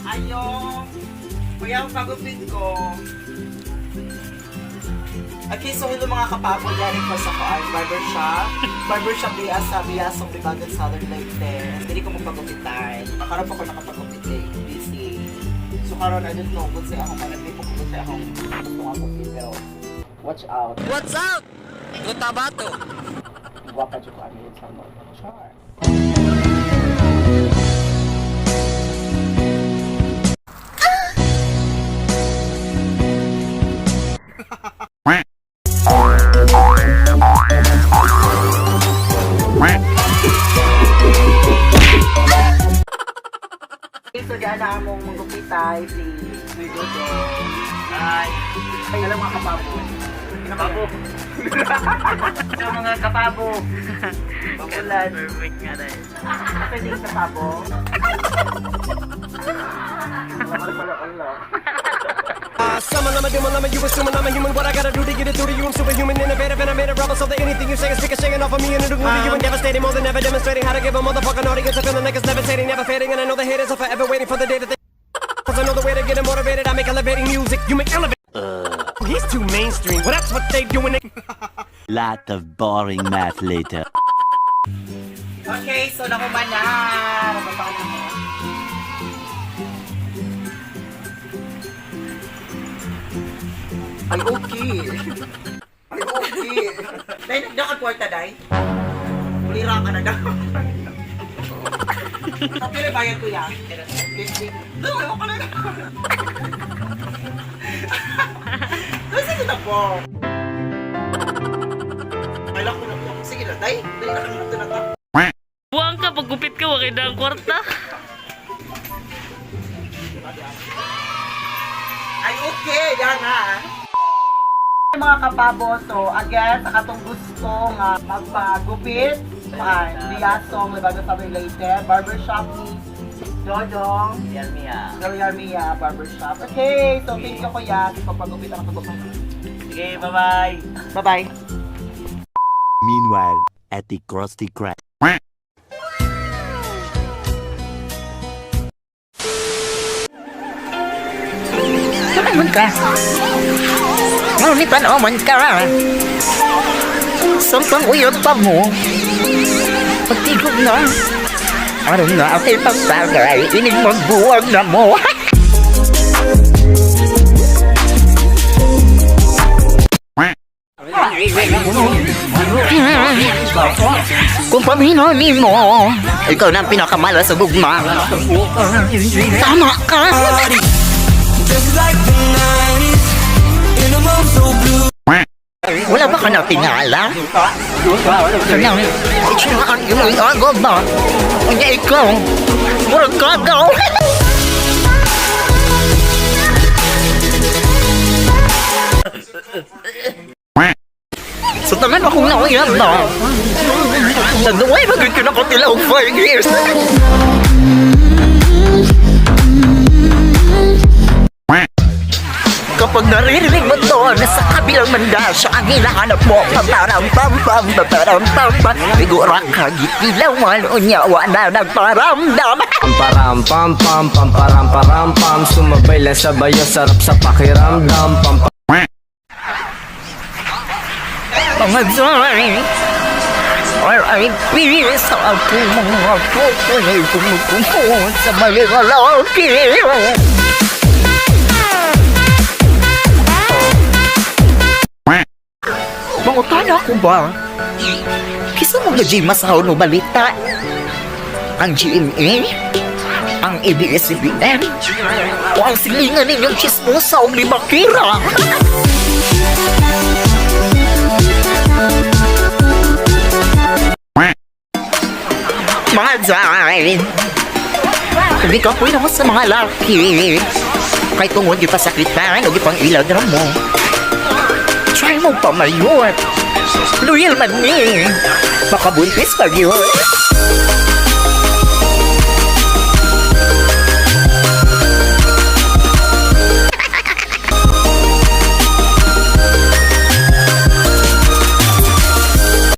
Ayo. Kuya, ang pagupit ko. Okay, so hello mga kapabo, dyan ko sa Koan Barbershop. Barbershop di sa Biasong Libagan Southern Leyte. Hindi ko magpagupitan. Makaroon pa ko nakapagupit eh. Busy. So karon I don't know kung sa ako karon may pagupit sa akong gusto nga gupit pero watch out. What's out? Cotabato. Gwapa jud ko ano yun sa mga char. Okay, so diyan na among magupitay si Kuya Dodo. Ay, Ay, alam mga kapabo. kapabo. Sa mga kapabo. Babulan. Perfect nga dahil. Pwede yung kapabo. Wala, wala, wala. Summon, I'm a demon, I'm a you assuming I'm a human. What I gotta do to get it through to you? I'm superhuman, innovative, and I made a rebel so that anything you say is ricocheting off of me and it'll glue to you and devastating more than ever, demonstrating how to give a motherfucking audience a feeling like it's levitating, never fading. And I know the haters are forever waiting for the day that they. 'Cause I know the way to get 'em motivated. I make elevating music, you make elevate. He's too mainstream. Well, that's what they do when they. Lot of boring math later. Okay, so nakuman na. Nababaan mo. Ay, okay. Ay, okay. Day, nagdakag kwarta, Day. Ulira ka na daw. Kapila bayad ko yan. 50. Doon, ayaw ka na. Doon, sige na po. Ay, lang ko na po. Sige na, Day. Dali na kami na ta. Buwang ka, paggupit ka, wakay na ang kwarta. Ay, okay, yan na. Mga kapabo, so again, sa katong gusto nga magpagupit, ay, Biasong, Libago sa Leyte, Barbershop ni Dodong, Yarmia. Mia Barbershop. Okay, so thank you kuya. Pagpagupit ang pagupit. Sige, bye-bye. Bye-bye. Meanwhile, at the Krusty Krab. Tumangon ka. Ngunit panaman ka. Sampang uyot pa mo. Pagtigog na. Aron na ako'y pagpagay. Inig magbuwag na mo. Kung paminanin mo, ikaw na ang pinakamala sa gugma. Tama ka! Wala ba ka na tinala? Kanang, itsinaan yung agaw ba? Unya ikaw, murag kagaw. So tanan akong nauyab na. Nagduway ba ko na ko tila og 5 years. Kapag naririnig mo to, nasa kabilang banda, siya ang hinahanap mo. Pamparam pam pam, pamparam pam pam. Figura ka, gipilawan, unya, wala nagparamdam. Param pam pam pam param param pam. Sumabay lang sa bayo, sarap sa pakiramdam. Pam Mga zay, R.I.P. sa aking mga pupunay kumukumot sa malingalaki. Mangutana ko ba? Kisa mo na masaw no balita? Ang GMA? Ang ABS-CBN? O ang silingan ninyong chismosa o ni Bakira? Mga dyan! Hindi ka pwede mo sa mga laki. Kahit tungod yung pasakitan o pang ilag mo. Try mo pa mayon. Loyal man ni. Makabuntis pa yun.